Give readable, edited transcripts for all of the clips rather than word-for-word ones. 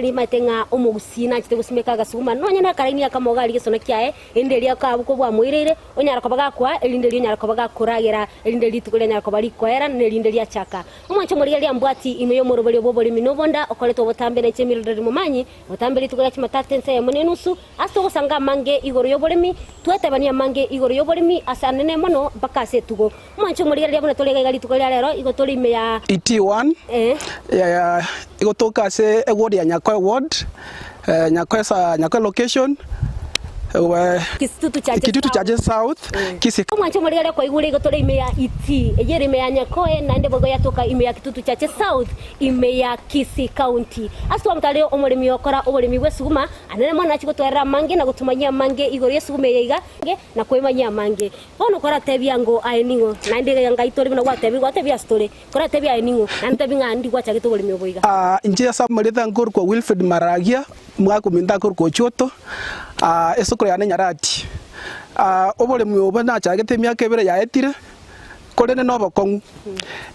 Rimaete ng'a omogusii nanchete gosimeka agasuguma, nonya nakaraini akamo iga aria gesona kiaye, erinde erio akabu kobwamoireire, onyare koba gakoa, erinde erio onyare koba gakoragera, erinde rituko rianyare koba rikoera, na erinde riachaka. Omwancho omorigereria ambwati ime y'omoroberio bw'oboremi na obonda, okoretwa obotambe na inche Mildred Momanyi, botambe rituko ria Jumatatu ensa eyemo na enusu, ase togosanga amange igoro y'oboremi, twetebanie amange igoro y'oboremi ase anene mono mpaka ase etugo. Omwancho omorigereria buna tore iga iga rituko ria rero, igo tore ime ya. ET1 Eh. Igotoka ase eward ya Nyakoe ward, Nyakoe sa Nyakoe location, Kitutu Chache Kitutu South. Chache South, Kisii. Omwancho omorigereria kwaigure igo tore ime ya Iti, eyio ere ime ya Nyakoe, naende boigo yatoka ime ya Kitutu Chache South, ime ya Kisii County. Ase twamotare omoremi okora oboremi bw'esuguma, anene mono nachie gotwerera amange na gotumanyia amange igoro y'esuguma eye iga, na kwemanyia amange. Bono koratebie ango aye ning'o, naende iga ngai tore buna gwatebire, gwatebia ase tore. Koratebie aye ning'o, naende tebie ng'a ndi gwachagete oboremi obo iga. Inche ase amarieta nkorokwa Wilfred Maragia, omogaka ominto akorokwa Ochoto, esukuru yane Nyarati. Oboremi obo nachagete emiaka ebere yaetire, korende nobokong'u.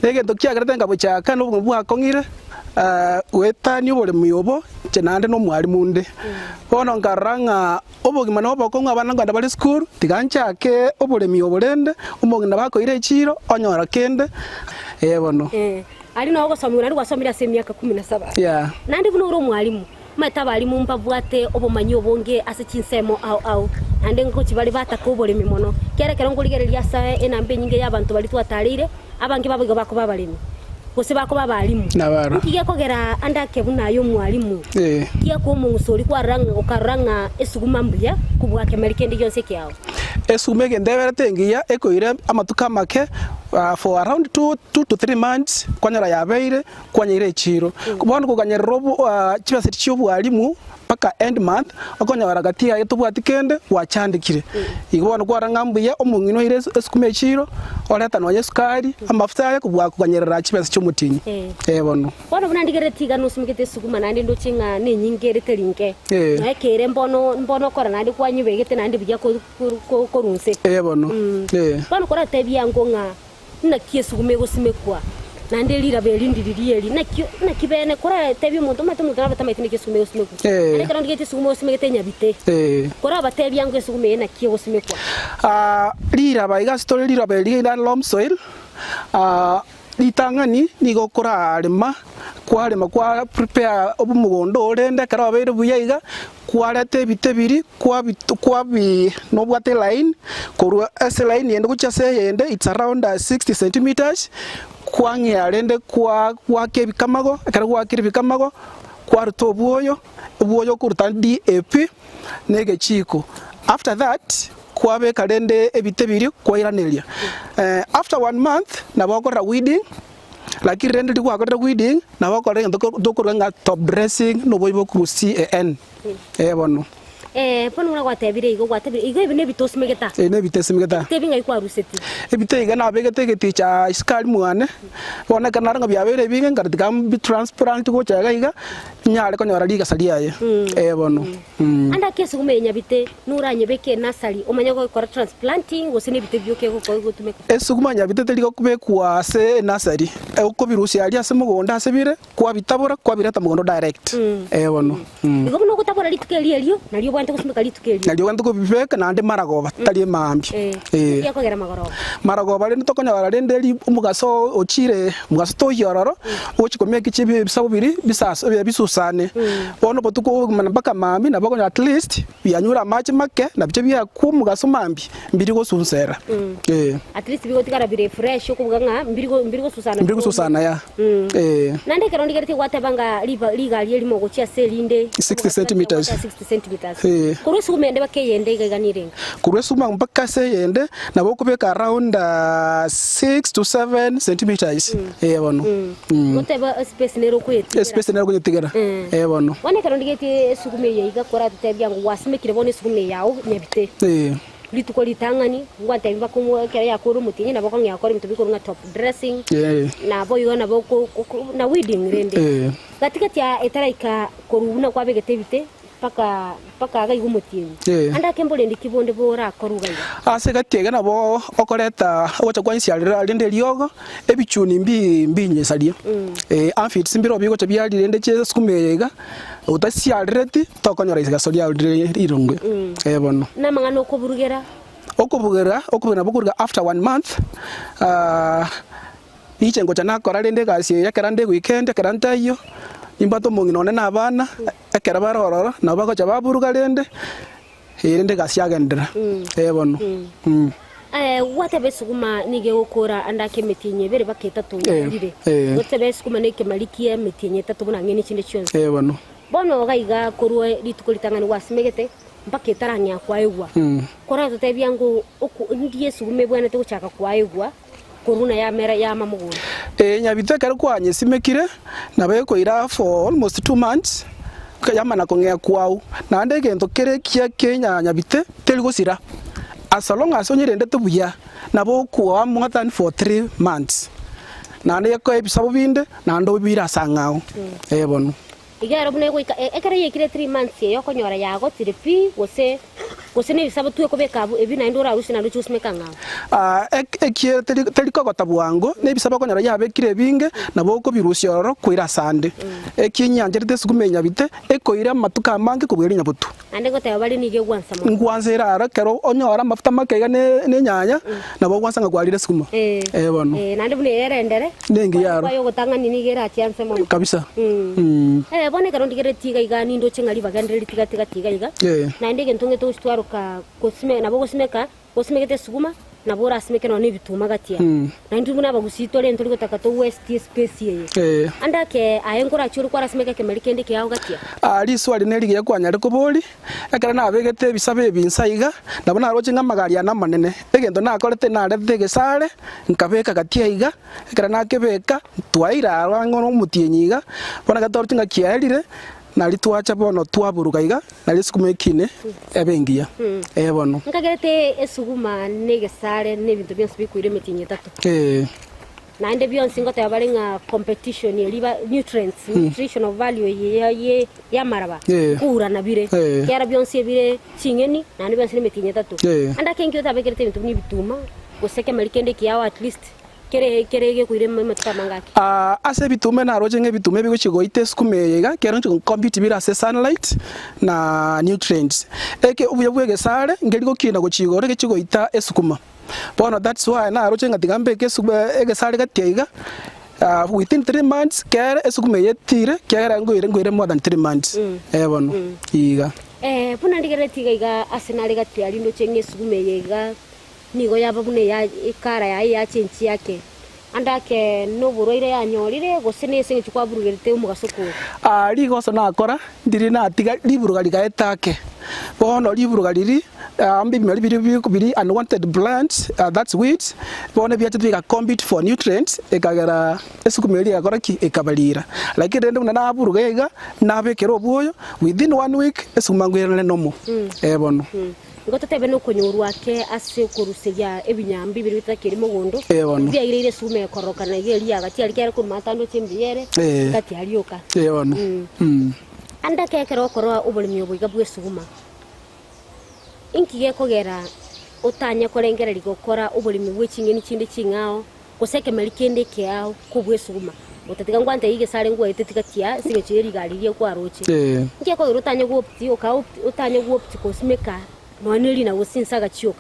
Na egento kiagerete nkabochaka na obogima bwakong'ire, goetania oboremi obo, inche naende na omwalimu onde. Bono nkarora ng'a obogima nobokong'u abana nkogenda bare esukuru, tiga nchake oboremi obo rende, omong'ina bakoira echiiro, onyora kende, ee bono. Aria nao ogosomigwa naende gwasomire ase emiaka kumi na saba. Yeah. Naende buna ore omwalimu, omanyete abalimu mbabwate obomanyi obonge ase chinsemo ao ao, naende ngochia bare bataka oboremi mono. Ekiagera ekero nkorigereria ase enamba enyinge y'abanto baria twatareire, abange babo igo bakoba abaremi, gose bakoba abalimu. Nabaro. Nki gekogera ande ake buna aye omwalimu? Eh. Kiakoa omong'uso oria kwarora ng'a okarora ng'a esuguma mbuya kobua kemeri kende gionsi ekiao? Esuguma egento eberete engiya ekoira amatuko amake for around two to three months kwanyora yabeire kwanyeire echiro. Bono koganyerera obo chibesa echi chia obwalimu mpaka end month okonyora gati yaye tobwati kende gwachandekire. Igo bono kwarora ng'a mbuya omong'ina oire esukuma echiro oreta nonya esukari amafuta aye kobua koganyerera chibesa chia omotienyi. Ee bono. Bono buna ndigereti iga nosimogete esuguma naende ndoche ng'a nenyinge ere teri nke, Eh. nonya ekere mbono mbono okora naende kwanyebegete naende buya ko- ko- ko- korwa inse. Ee bono. Eh. Bono koratebie ango ng'a naki esuguma egosimekwa, naende riraba eri ndiriri eri, naki naki bene koratebie omonto omanyete omonto nabo atamaeti naki esuguma egosimekwa. Eh. Naende ekero ndigeti esuguma osimegete enyabite, Eh. korabatebie ango esuguma eye naki egosimekwa. Ah, riraba iga ase tore riraba eri riria loam soil, ah, Ritang'ani nigo okorarema, kwarema kwa prepare omogondo oo rende ekero obeire buya iga, kwareta ebite biria kwabi kwabi nobwate elaini, korwa ase elaini ende gochia ase eyende it's around 60 centimetres, kwang'ea rende kwa gwaka ebikamago, ekero gwaakire ebikamago, kwaruta obwoyo, obwoyo okoruta DAP na egechiko. After that. Kwabeka rende ebite biria kwairaneria. After one month nabo okorora weeding, lakini rende riria gwakorire weeding nabo okorora egento tokorwa ng'a top dressing na oboibo okorwa CAN. Eh bono. Eh, bono buna gwatebire igo, gwatebire igo ebi nebite osimegete aa? Ebi nebite nsimegete aa. Ebite ebi ng'ai kwarusetie? Ebite iga nabegete egeticha isiko aria mwane, bono ekero narora ng'a biabeire ebinge nkara tiga mbi transplant gocha iga iga, nyare konyora rigesa riaye. Eh bono. Ande ake esuguma eye nyabite noranyebeke enasari omanye gokora transplanting gose nebite bioka egotumeka. Esuguma nyabite teri gokobekwa ase enasari, okobirusia aria ase mogondo ase bire, kwabitabora kwabireta mogondo direct. Ee bono. Igo buna ogotabora rituko erio erio, nario obwenerete gosimeka rituko erio. Nario obwenerete kobibeka naende maragoba, tari emaambia. Ee. Gekogera magoroba. Maragoba rende tokonyora rende ri omogaso ochire, omogaso toiyia ororo, ogochia komeka chibi ebisabu biria bisas bisusane. Bono obotuko obogima mpaka mambia nabo okonyora at least bianyure amache make nabichio biakwa omogaso mambia mbiri gosunsera. Ee. At least bigotigara bire fresh okobuga ng'a mbiri go mbiri gosusana Mbiri gosusana ya. Ee. Naende ekero ndigeretie gwateba ng'a riba rigari erimo gochia ase erinde 60 centimeters. 60 centimeters. Ee. Korwa esuguma ende mpaka eyende iga iga nirenga. Korwa esuguma mpaka ase eyende nabo okobeka around 6 to 7 centimeters. Ee bono. Goteba espace nere okoyetigera. Espace nere okoyetigera. Ee bono. Bono ekero ndigetie esuguma eye iga koratotebia ng'a gwasimekire bono esuguma eye yao nyabite. Ee. Rituko ritang'ani, ngwatebia mpaka omo ekero yakorwa omotienyi nabo okong'ea gokora ebinto bikorwa ng'a top dressing, Ee. naboigo nabo oko oko na weeding rende. Ee. Gati gati aa etaraika korwa buna kwabegete ebite. Mpaka mpaka iga iga omotienyi. Eh. Ande ake mborendi ki bonde borakorwe iga iga? Ase egati ege nabo okoreta ogocha kwa nsiarera rende eriogo, ebichuni mbi mbinyesaria. Eh, aphids mbirobio bigocha biaria rende chiesukuma eye iga, otasiarereti tokonyora rigaso riao rire rironge. Eh bono. Namang'ana okoburugera. Okobugera, okobugera nabo okoruga after one month, Inche ngocha nakora rende egasi eye ekero nde weekend, ekero ntaiyo, nimbwate omong'ina one na abana, ekero bare ororo, nabo bagocha baburuga rende, eh rende egasi yagenderera, eh bono mh. Gwateba esuguma nigo egokora ande ake emetienyi ebere baka etato Eh, yarire. eh. Goteba esuguma na ekemari kia emetienyi etato buna ng'eni chinde chionsi. Eh bono. Bono iga iga korwa rituko ritang'ani gwasimegete mpaka etarang'ea kwaegwa. Koratotebia ng'o oko ndi esuguma ebwenerete gochaka kwaegwa. Korwa na yamera yama mogondo. Ee, nyabito ekero kwanyesimekire, nabo ekoira for almost 2 months, yamana kong'ea kwao. Naende egento kere ekiya kia nyabite, teri gosira. As long as onyerendete buya, nabo okoa more than for 3 months. Naende ekoe ebisabo binde, naende obiire ase ang'ao. Ee bono. Iga ero buna egoika, ekero yaikire 3 months eye okonyora yagotire pi, gose gose nebisabo twekobeka abwo ebi naende orarusie naende ochie gosimeka ng'ao. Aa ekiere teri teri kogota bwango, na ebisabo okonyora yabekire ebinge, nabo okobirusia ororo koira asande. Eki enyancherete esukuma enyabite, ekoira amatuko amange kobua eria nyabotu. Naende ngoteba bare nigo egwansa mono. Ngwansa ere aro ekero onyore amafuta make iga ne ne enyanya, nabo ogwansa ng'a kwarire esukuma. Eh, Eh bono. eh, naende buna eye erendere, Nengiya aro. kwaye ogotang'ani nigo erache anse mono. Kabisa. Mm. Mm. Eh, bono ekero ndigeretie iga iga nindoche ng'a ribaga ndire ritiga tiga tiga iga, Eh. naende egento ngete gochitwaroka gosime nabo ogosimeka, Gosimegete esuguma, nabo orasimeke nonya nebituma gati aa. Na intwe buna abagusii tore ntori gotaka to waste espace eye. Ande ake aye nkorachie ore kwarasimeka ekemeri kende ekeao gati aa. Aa riswali nerigiya kwanyare koboria, ekero nabegete ebisabo ebi inse aiga, nabo naroche ng'a amagari ane amanene. Egento nakorete naretete egesare, nkabeka gati aiga, ekero nakebeka, twaira aro ang'e omotienyi iga, bono ekero twaroche ng'a kiaerire, Nario twacha bono twaburuka iga, nario esukuma ekine ebe engiya. Ee bono. Nkagerete esuguma na egesare na ebinto bionsi bikoira emetienyi etato. Ee. Naende bionsi ngoteba bare ng'a competition eria ba nutrients, nutritional value eye ya ye y'amaraba, Ee. nkourana bire. Ee. Ekiagera bionsi ebire ching'eni, naende bionsi na emetienyi etato. Ee. Ande ake enkio otabekerete ebinto buna ebituma, gose ekemeri kende ekiao at least. Kere kere gekoira amatuko amange ake. Aa, ase ebitume naroche ng'a ebitume ebigochia goita esukuma eye iga, ekero nchi compete bire ase sunlight na nutrients. Eke obuya bwa egesare nkeri gokina gochia igoro egechi goita esukuma. Bono that's why naroche ng'a tiga mbeke esukuma egesare gati aiga, within 3 months kere esukuma eye etire, ekiagera nkoire nkoire more than 3 months, eh bono, iga. Buna ndigereretie iga iga ase nare gati aria ndoche ng'a esukuma eye iga. Nigo yaba buna eya ekara yaye yachenchia ake, ande ake noborwaire yanyorire, gose nese engencho kwaburugerete omogaso kore. Aa rigoso nakora, ndiri natiga riburuga rigaeta ake. Bono riburuga riri, aa mbimeri biria bi biri unwanted plants, that's weeds, bono ebiachete biga compete for nutrients, ekagera esukuma eria egakora ki? Ekabarira. Lakini rende buna naburuga iga, nabekera obwoyo, within one week, esukuma nkoirana nomo, eh bono. Igo totebe nokonyorwa ake ase okoruseria ebinyambi biria bitakeri mogondo, Ee bono. biaireire esuma ekororokana iga eria gati aria kere korwa matando gochia embuya ere, Ee. gati aria oka. Ee bono. Mm. Mm. Ande ake ekero okoroa oboremi obo iga bw'esuguma, inki gekogera otanye korengereria gokora oboremi bwe ching'eni chinde ching'ao, gose ekemeri kende ekeao kobua esuguma? Otatiga ngwantebie egesare ngwaete tiga tia ase eng'encho ye rigari riria kwaroche. Ee. Inki ekogera otanye goopti okaopti otanye goopti kosimeka nonya ne rinagu gose chinsaga chioka?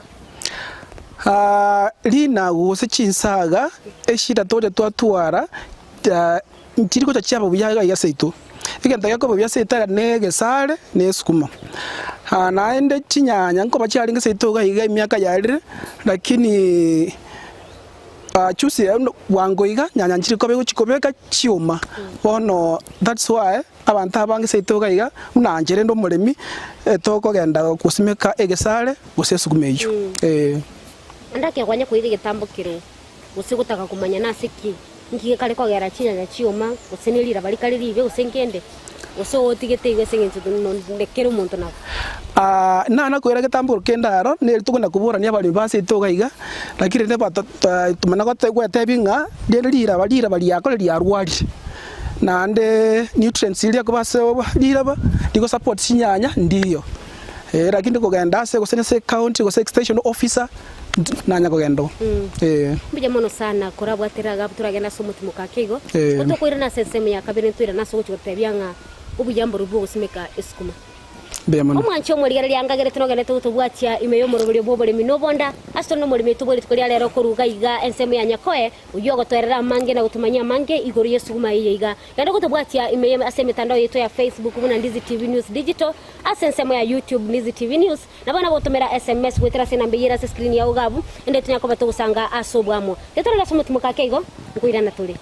Aa, rinagu gose chinsaga eshida togocha twatwara, nchiri gocha chiaba buya iga iga seito. Egento gekoba buya seito iga ne egesare na esukuma. Aa, naende chinyanya nkoba chiarenge seito iga iga emiaka yarire, lakini. Juzi bwango iga nyanya nchiri koba egochi kobeka chioma bono that's why abanto abange seito iga iga buna inche rende omoremi tokogenda gosimeka egesare gose esukuma eyio eh. Naende akegonya koira egetambo keroo, gose gotaka komanya nase ki, inki gekare kogera chinyanya chioma, gose ne riraba rikare ribe, gose nkende, gose otigete igo ase eng'encho kera omonto nabo. Aa, nana koira egetambo kende aro, neri tokona koborania abaremi ba seito iga iga, lakini rende bato tomana gote gwetebia ng'a rende riraba riraba riakore riarwarire. Naende nutrients riria akoba ase riraba rigo support chinyanya ndiyo. Eh, lakini kogenda ase gose nase ecounty gose extension officer nanya kogenda oo. Eh. Mbuya mono sana korabwatera iga abwo toragende ase omotimoka ake igo. Eh. Gotokoirana ase ensemo ya kabere ntoirane ase ogochia gotebia ng'a obuya mborobwo bwogosimeka esukuma. Mbuya mono. Omwanche omorigereria angagerete nogenderete gotobwatia ime y'omoroberio bw'oboremi na obonda, ase tore nomoremi oito bwe rituko ria rero koruga iga ensemo ya Nyakoe, oyio ogotoerera amange na gotomanyia amange igoro y'esuguma eye iga. Genda gotobwatia ime ye ase emetandao yaito ya Facebook buna Ndizi TV News Digital, ase ensemo ya YouTube Ndizi TV News, nabo nagotomera SMS goetera ase enamba eyio ere ase screen yao iga abwo, ende tonya koba togosanga ase obwamo. Tiga ase omotimoka ake igo, nkoirana tore.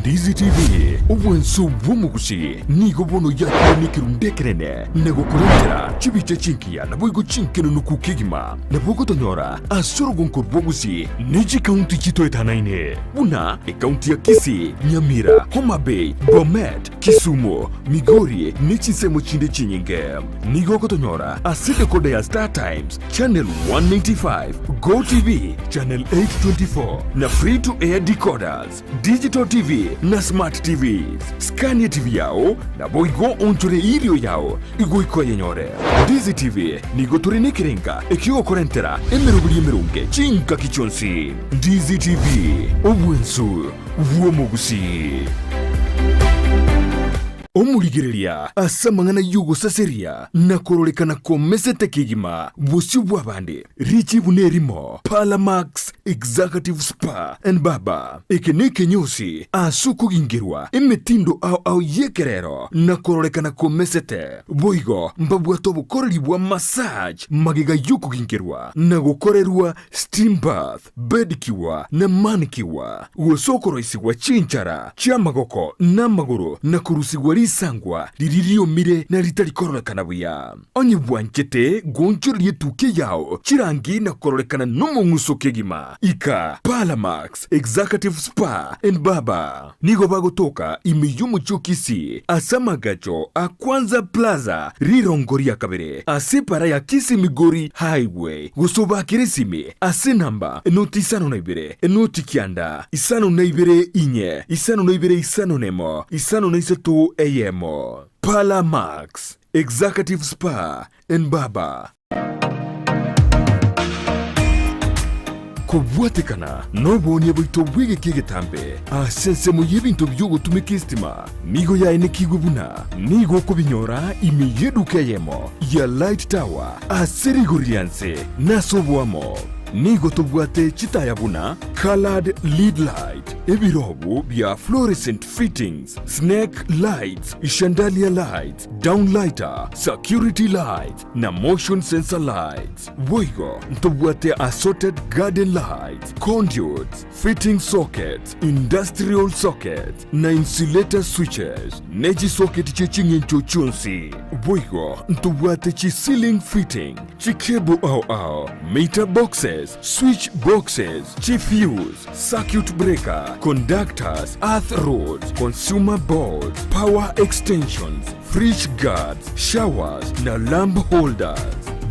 Ndizi TV, obwanso bw'omogusi, nigo bono yakire nekerundu ekenene na gokorentera chibicha chingiya naboigo chinkenunuku kegima. Nabo ogotonyora ase orogonko rw'ogusi ne chikaunti chitoetanaine buna ekaunti ya Kisii, Nyamira, Homa Bay, Bomet, Kisumu, Migori ne chinsemo chinde chinyinge. Nigo ogotonyora ase decoder ya Star Times, Channel 195, Go TV, Channel 824 na Free to Air decoders, Digital TV na Smart TVs. Scan TV yao naboigo onchore irio yao igoika oyenyore. Ndizi TV nigo tore nekerenga ekiogokorentera emeroberi emeronge chingaki chionsi. Ndizi TV, obwensu bw'omogusii. Omorigereria ase amang'ana y'ogosaseria na kororekana komesete kegima bosio bw'abande, richibu nerimo, Parlamax Executive Spa and Barber. Eke nekenyosi ase okogingerwa emetindo ao ao y'ekerero na kororekana komesete. Boigo mbabwate obokoreri bwa massage magega y'okogingerwa na gokorerwa steam bath. Bedicure na manicure, gose okoroisigwa chinchara chi'amagoko na amagoro na korusigwa risangwa riria riomire na ritari kororekana buya. Onye bwanchete goonchoreria etukia yao chirangi na kororekana nomong'uso kegima, ika Parlamax Executive Spa and Barber. Nigo bagotoka ime y'omochie o Kisii ase amagacho a Kwanza Plaza rirongo ria kabere ase epara ya Kisii Migori Highway gose obakere esimi ase enamba enoti isano na ibere enoti kianda isano na ibere inye isano na ibere isano nemo isano na isato eyemo. Parlour Max Executive Spa and Barber. Kobwatekana noboonia bwaito bw'egeka egetambe ase ensemo y'ebinto bi'ogotumeka esitima nigo yaenekigwe buna nigo okobinyora ime y'eduka eyemo ya Light Tower ase rigori ria nse na ase oboamo. Nigo tobwate chitaya buna coloured lead light, ebirobu bia fluorescent fittings, snake lights, chandelier lights, downlighter, security lights, na motion sensor lights. Boigo ntobwate assorted garden lights, conduits, fitting sockets, industrial sockets, na insulator switches, ne chisocket chie ching'encho chionsi. Boigo ntobwate chi ceiling fitting, chicable ao ao, meter boxes, switch boxes, chi fuse, circuit breaker, conductors, earth rods, consumer boards, power extensions, fridge guards, showers na lamp holders.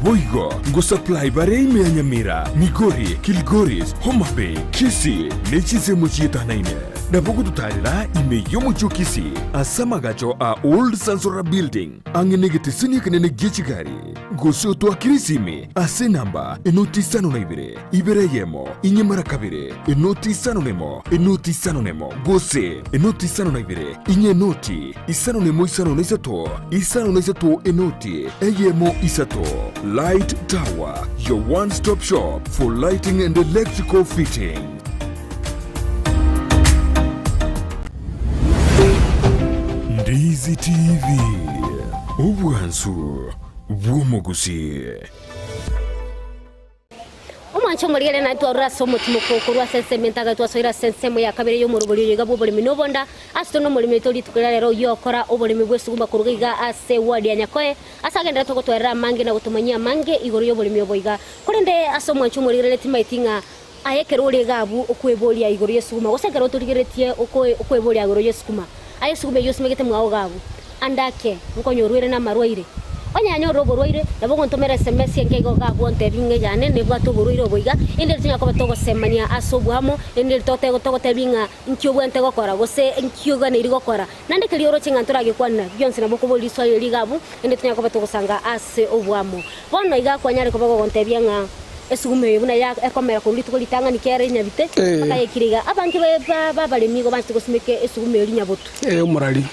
Boigo ngosupply bare ime ya Nyamira, Migori, Kilgoris, Homa Bay, Kisii ne chinsemo chietanaine. Nabo gototarera ime y'omochie o Kisii ase amagacho a Old Sansora Building ang'e negeteseni ekenene gie chigari. Gose otoakere esimi ase enamba enoti isano na ibere, ibere eyemo, inye mara kabere, enoti isano nemo, enoti isano nemo, gose enoti isano na ibere, inye enoti isano nemo isano na isato, isano na isato enoti eyemo isato. Light Tower, your one stop shop for lighting and electrical fitting. Ndizi TV, obwansu bw'omogusii. Omwancho omorigereria naye twarure ase omotimoko korwa ase ensemo entaga twasoire ase ensemo ya kabere y'omorobori oyo iga bw'oboremi na obonda. Ase tore nomoremi oito rituko ria rero oyio okora oboremi bw'esuguma koruga iga ase eward ya Nyakoe, ase agenderete gotwerera amange na gotomanyia amange igoro y'oboremi obo iga. Korende ase omwancho omorigereria timaeti ng'a aye ekero ore iga abwo okweboria igoro y'esuguma gose ekero otorigereretie okweboria igoro y'esuguma, aye esuguma eyio osimegete mwao iga abwo, ande ake nkonyorwa ere namarwaire. Onye yanyorire oborwaire, nabo ogontomera sms enke igo iga abwo ontebi ng'a eyane nebwate oborwaire obo iga, erinde tonyare koba togosemania ase oboamo, erinde tote togotebi ng'a nki obwenerete gokora gose nki oganeiri gokora. Naende keria oroche ng'a ntoragekwanera, bionsi nabo okoboria riswali erio iga abwo, erinde tonyare koba togosanga ase oboamo. Bono iga kwanyare koba gogontebia ng'a esuguma eye buna ya ekomera korwa rituko ritang'ani kere enyabite, mpaka yaikire iga. Abange ba ba abaremi igo banchete gosimeka esuguma eria nyabotu. Ee, omorari.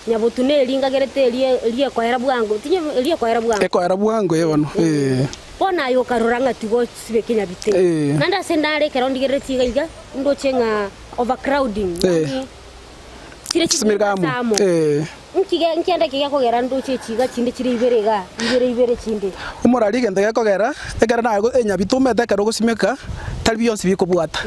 Nyabotu neri ngagerete eria eria ekoera bwango, tinye eria ekoera bwango. Ekoera bwango, ee bono, ee. Bono aye okarora ng'a tigosibeka enyabite. Ee. Naende ase ndare ekero ndigereretie iga iga, ndoche ng'a overcrowding, Ee. yaani chire Chisimeka chinyinga amo, ase amo. ee. Nki nkianda ki gekogera ndoche echi iga chinde chire ibere igaa, ibere ibere chinde? Omorari egento gekogera, ekero naye enyabite omanyete ekero ogosimeka, tari bionsi bikobwata.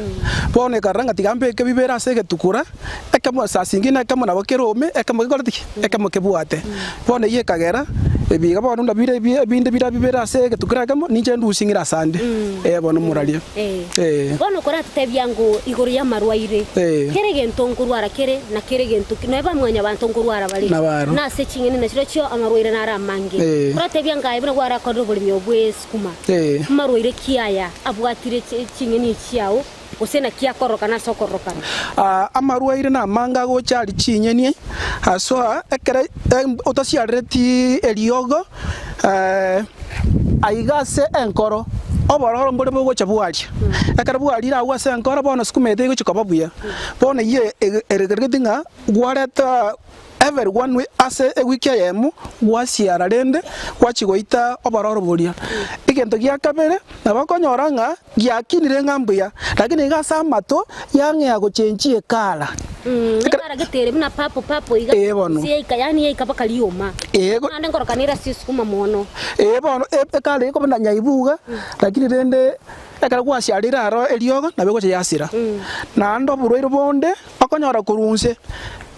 Bono ekarora ng'a tiga mbeke bibere ase egetukura, Ekemo sasingine na ekemo nabo kerome, ekemo gekorete ki? Ekemo kebwate. Bono eyio ekagera, ebiiga bono buna bire ebi ebinde biria bibere ase egetukura ekemo, ninche ndusie ng'ire asande. Eh bono morarie. Eh. Bono koratotebia ng'o igoro y'amarwaire, Eh. kera egento nkorwara kere, na kera egento ki, nonya bamwanyabanto nkorwara bare, Nabaro. na ase ching'eni nachirochio amarwaire naro amange. Eh. Koratebia ng'a aye buna gwarakorire oboremi obwo bw'esukuma, Eh. amarwaire ki aya abwatire chi ching'eni echi chiao, Gose naki akororokana ase okororokana? Amarwaire namange agocha aria chinyeni, aswa ekero otasiarereti eriogo aiga ase enkoro, obororo mbore bogocha bwaria. Ekero bwarire agwo ase enkoro bono sukuma eye tegochi koba buya. Bono eyio eregereti ng'a gwareta every one week ase ewiki eyemo gwasiara rende gwachia goita obororo boria. Egento gia kabere nabo okonyora ng'a giakinire ng'a mbuya lakini iga ase amato yang'ea gochenchia ekara. Ekero Ekara getere buna papo papo iga Ee bono. gose yaika yaani yaika mpaka rioma. Ee go- Naende nkoroka nere ase esukuma mono. Ee bono e- ekara eye ekoba nyaibuga lakini rende ekero gwasiarire aro eriogo nabo egocha yasira. Naende oborwaire bonde Okonyora korwa inse,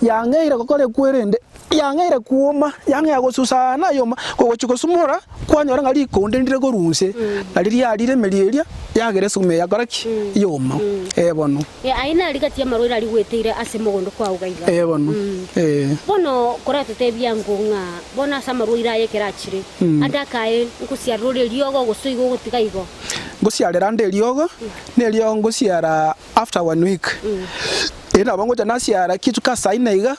yang'eire gokora ekwerende, yang'eire kwoma, yang'ea gosusana yoma, kogochia gosumora, kwanyora ng'a rikonde ndire korwa inse, nario riarire emeria eria, yagera esuguma eye yakora ki? Yoma. Ee bono. Aye nari gati y'amarwaire aria gweteire ase mogondo kwao iga iga. Ee bono. Ee. Bono koratotebia ng'o ng'a bono ase amarwaire aya ekero achire, ande akaye nkosiarera ore eriogo gose igo ogotiga igo? Ngosiarera ande eriogo, na eriogo ngosiara After one week, erio nabo ngocha nasiara kituko ase aine iga,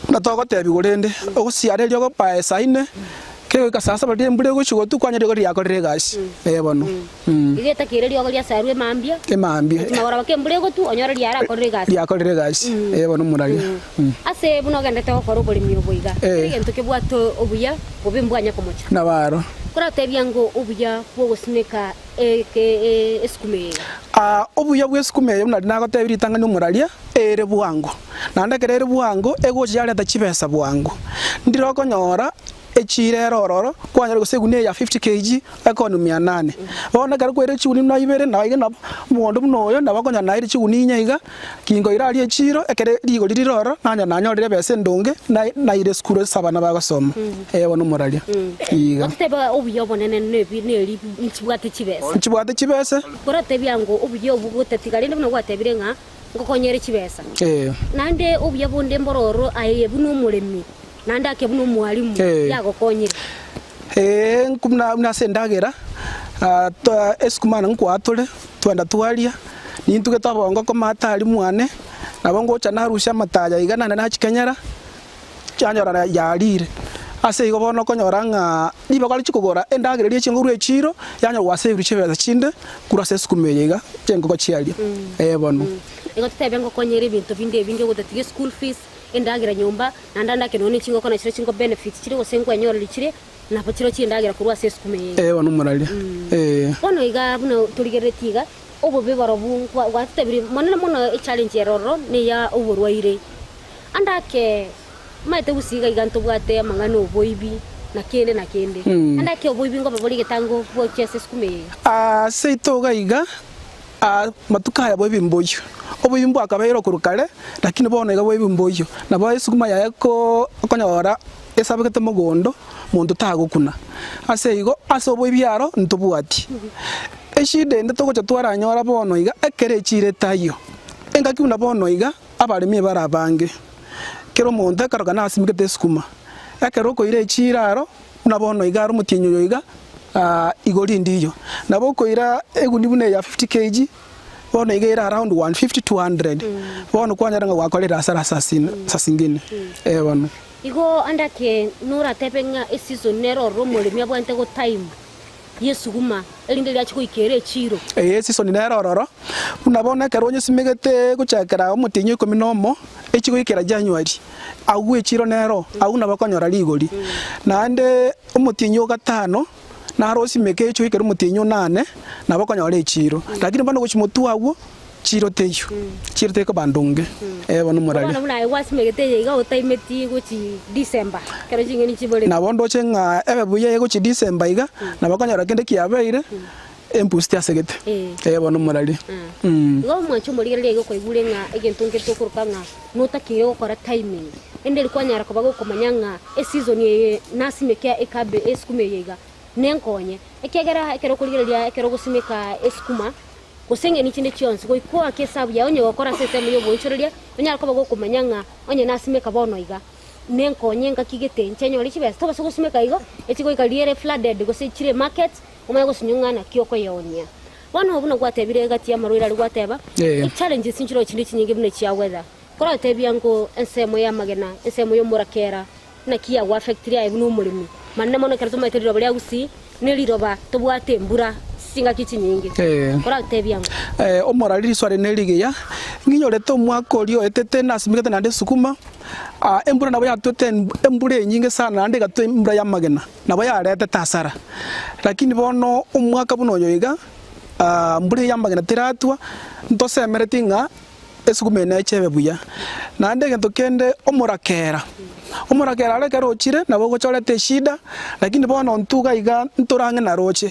buna togotebigwa rende, ogosiara eriogo by saa ine, kere goika saa saba riria embura egochia gotwa kwanyora eriogo riakorire egasi, eh bono mm. Iga etakeire eriogo riasarwe emambia, Emambia. gochia magoroba ka embura egotwa, onyore riarakorire egasi. Riakorire egasi, eh bono omoraria mm. Ase buna ogenderete gokora oboremi obo iga, Eh. kera egento kebwate obuya, bobe mbwanya komocha. Nabo aro. Koratebia ng'o obuya bw'ogosimeka esukuma eye. Obuya bw'esukuma eye buna nagotebirie ritang'ani omoraria, ere bwango, naende ekero ere bwango egocha yareta chibesa bwango. Ndire okonyora echiro ere ororo, kwanyora gose egunia ya 50 kg ekoni mia nane. Bono ekero kwaire chigunia buna ibere na iga nabo omogondo buna oyo nabo okonyora naire chigunia inye iga, kinkoira aria echiro ekere rigori rire ororo nanyora nanyorire ebesa endonge naire esukuru ase abana bagosoma. Ee bono omoraria. Iga. Ototebe obuya obonene nebi neri nchibwate chibesa. Nchibwate chibesa. Koratebia ng'o obuya obwo gotatiga rende buna gwatebire ng'a ngokonyere chibesa. Ee. Naende obuya bonde mbororo aye buna omoremi naende ake buna omwalimu Ee. yagokonyire. Ee, buna buna ase endagera, esukuma nkwatore, twenda twaria, nintugete obongo komata aria mwane, nabo ngocha narusia amataya iga naende nachikenyera, chianyora yarire. Ase igo bono okonyora ng'a ribaga richi kogora endagera eria echinguru echiro, yanyora gwasave chibesa chinde korwa ase esukuma eye iga, chingoko chiaria, eh bono. Igo totebe ngokonyera ebinto binde ebinge gotatiga eschool fees, endagera nyomba, naende ande ake nonya ne chingoko nachio chingo benefit chire gose nkwenyoreri chire, nabo chiro chiendagera korwa ase esukuma eye iga. Eh bono omoraria, eh. Bono iga buna torigereretie iga, obobe barobwo nkwa gwatotebirie mono mono echallenge ere ororo neya oborwaire. Ande ake, omanyete gusii iga iga ntobwate amang'ana oboibi, na kende na kende. Ande ake oboibi nkoba bore egetango bwochia ase esukuma eye iga. Ase ito iga iga, Amatuko aya boibi mboiyo, oboibi mbwakabeire okorwa kare, lakini bono iga boibi mboiyo. Nabo esukuma yaye ko okonyora esabegete mogondo, monto tagokuna. Ase igo, ase oboibi aro ntobwati. Eshida ende togocha twaranyora bono iga, ekero echiro etaiyo, engaki buna bono iga, abaremi ebare abange, kera omonto ekero kana asimekete esukuma, ekero okoira echiro aro. Buna bono iga are omotienyi oyo iga, igori ndiyo. Nabo okoira egunia buna eye ya 50 kg, bono iga ere around 150, 200. Bono kwanyora ng'a gwakorire hasara ase asingine. Eh bono. Igo ande ake noratebe ng'a eseason nere ororo omoremi abwenerete gotime y'esuguma erinde riache goika ere echiiro. Ee, esisoni nere ororo, buna bono ekero onyesimegete gochakera omotienyi o ikomi na omo, echi goikera January, agwo echiro nero, agwo nabo okonyora rigori. Naende omotienyi o gatano, naro osimeke echi goikera omotienyi o nane, nabo okonyora echiiro. Lakini bono gochia motwe agwo, chiro teiyo, chiro tekoba ndonge, eh bono morari. Bono buna aye gwasimegete eye iga otaimeti gochi December, ekero ching'eni chiborete. Nabo ndoche ng'a ebe buya egochi December iga, nabo okonyora kende kiabeire, embusti asegete, eh bono morari. Igo omwanche omorigereria iga okoigure ng'a egento nkere tokoroka ng'a notakeire gokora timing, ende eri kwanyara koba gokomanya ng'a eseason eye nasimeke ekabe esukuma eye iga, nenkonye. Ekiagera ekero okorigereria ekero ogosimeka esukuma, gose eng'eni chinde chionsi, goika oake esabu yaye onye gokora ase ensemo y'oboonchoreria, onyare koba gokomanya ng'a onye nasimeka bono iga, nenkonye engaki gete inche nyore chibesa. Tobasa gosimeka igo, echi goika riere flooded gose chire market, omanye gosinywa ng'a naki okoyeonia. Bono buna gwatebire egati y'amarwaire aria gwateba, echallenges nchiroo chinde chinyinge buna echia weather. Koratebia ngo ensemo y'amagena, ensemo y'omorakera, Naki yagoaffectire aye buna omoremi? Manene mono ekero tomaete riroba ria Gusii neriroba tobwate embura chingaki chinyinge. Koratebia ng'o? Omorari riso are nerigiya, ng'inyorete omwaka oria oetete nasimegete naende esukuma, embura nabo yatwete embura enyinge sana naende egatwa embura y'amagena, nabo yaretete hasara. Lakini bono omwaka buna oyo iga, mbura eye y'amagena teratwa, ntosemereti ng'a Esukuma eye neche ebe buya. Naende egento kende omorakera, omorakera aria ekero ochire nabo ogochorete eshida, lakini bono intwe iga iga ntore ang'e na roche,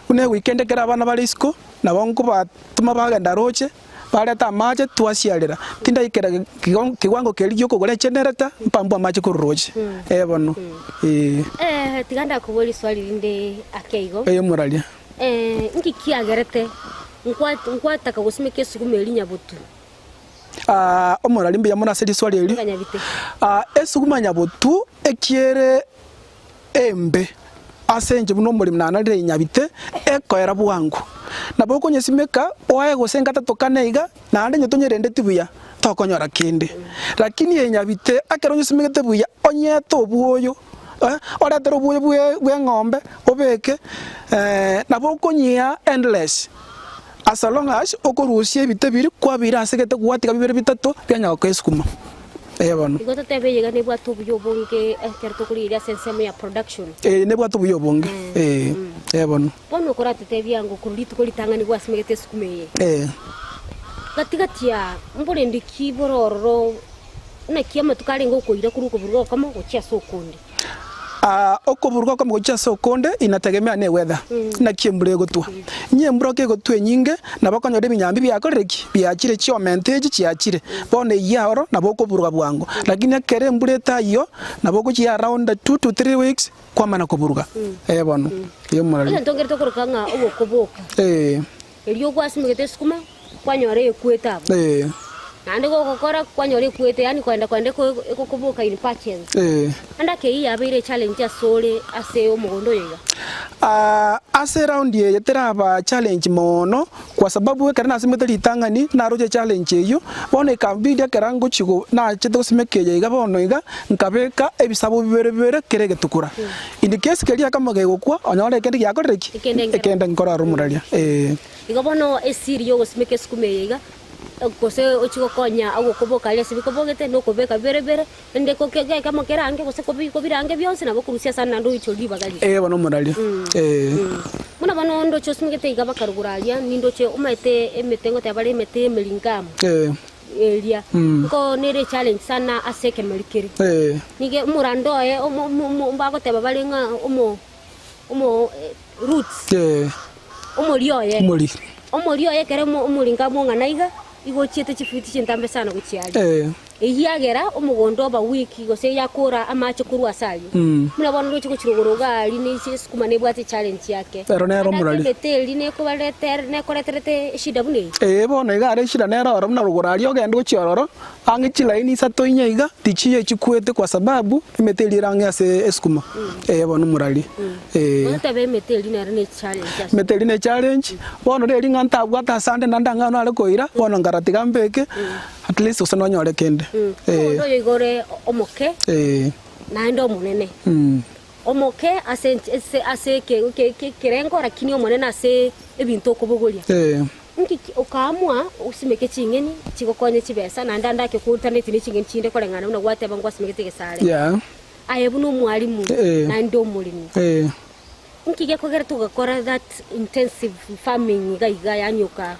buna eweekend ekero abana bare isiko, nabo nkobatoma bagenda roche, barete amache twasiarera, tindaikera kiwango keria gia okogora egenerator, mpambwe amache korwa roche, eh bono, eh. Tiga ndakoborie riswali rinde ake igo. Eye omoraria. Inki kiagerete nkwataka gosimeka esuguma eria nyabotu? Omorari mbuya mono ase riswali erio. Nganyabite. Esuguma nyabotu ekiere embe ase inche buna omoremi nanarire enyabite ekoera bwango. Nabo okonyesimeka oae gose ngatato kane iga naende onye tonyerendeti buya tokonyora kende. Lakini enyabite ekero onyesimegete buya onyete obwoyo Oretere obuya bw'eng'ombe obeke, nabo okonyia endless, as long as okorusia ebite biria kwabiira ase egete gwatiga bibere bitato bianya gokoa esukuma. Ee bono. Igo totebe eyeiga nebwate obuya obonge ekero tokorigereria ase ensemo ya production. Ee nebwate obuya obonge, ee, ee bono. Bono okoratotebia ng'a korwa rituko ritang'ani gwasimegete esukuma eye. Ee. Gati gati aa mborende ki bore ororo Naki amatuko arenge okoira korwa okoburuga okomo gochia ase okonde? Okoburuga okomo gochia ase okonde inategemea ne weather, naki embura egotwa. Inye embura kegotwa enyinge, nabo okonyora ebinyambi biakorire ki? Biachire, chiomenta echi chiachire. Bono eyio aro nabo okoburuga bwango. Lakini ekero embura etaiyo, nabo ogochia around two to three weeks, kwamana koburuga. Eh bono, eeh omorari. Egento nkere tokoroka ng'a ogokoboka. Eeh. Erio gwasimegete esukuma, kwanyora ekwete abwo. Ee. Naende gogokora kwanyora ekwete, yaani koenda koenda ekokoboka in patches. Ee. Naende ake eyio yabeire echallenge asore ase omogondo oyo iga. Aa ase eround eye teraba challenge moono, kwa sababu ekero nasimegete ritang'ani naroche echallenge eyio, bono ekambidi ekero ngochia go nachete gosimeka eye iga bono iga, nkabeka ebisabo bibere bibere kera egetukura. In case keria akamo gegokwa, onyore ekende giakorire ki? Ekende nkero. Ekende nkorora omoraria, ee. Igo bono esiri y'ogosimeka esukuma eye iga, gose ochie gokonya ogokoboka aria ase bikobogete, na okobeka bibere bibere, rende ko gekemo kerange gose kobi kobirange bionsi nabo okorusia asande naende oichore ribaga riria. Ee bono omoraria, ee. Buna bono ndoche osimegete iga bakarugura aria, nindoche omanyete emete ngoteba bare emete y'emeringamu. Ee. Eria nko nere echallenge sana ase ekemeri kere. Nigo omorando oye bagoteba bare ng'a omo omo roots omori oye Omori. omori oye ekero omoringa among'ana iga, igo ochiete chifuti chintambe sana gochia aria. Ekiagera omogondo oba weak gose yakora amache korwa ase ayio. Buna bono roche gochia rogoro iga aria ne esukuma nebwate echallenge yake. Ero nere Naende omorari. emete eria nekobareter nekoreterete eshida buna eye. Ee bono iga are eshida nere oro buna rogoro aria ogende gochia ororo, ang'e chilaini isato inye iga, tichiyo echikwete kwa sababu emete eria ere ang'e ase esukuma. Ee bono omorari. Ee. Bono teba emete eria nero ne echallenge ase. Emete eria ne echallenge, bono reri ng'a ntabwate ase ande naende ang'e nare koira, bono nkaratiga mbeke. At least gose nonyore kende. Omonto oyo iga ore omoke naende omonene. Omoke ase ase ase ekerengo lakini omonene ase ebinto okobogoria. Inki okaamua osimeke ching'eni chigokonye chibesa naende ande ake korutaneti ne ching'eni chinde koreng'ana buna gwateba ngwasimegete egesare. Aye buna omwalimu naende omoremi. Inki gekogera togakora that intensive farming iga iga yaani oka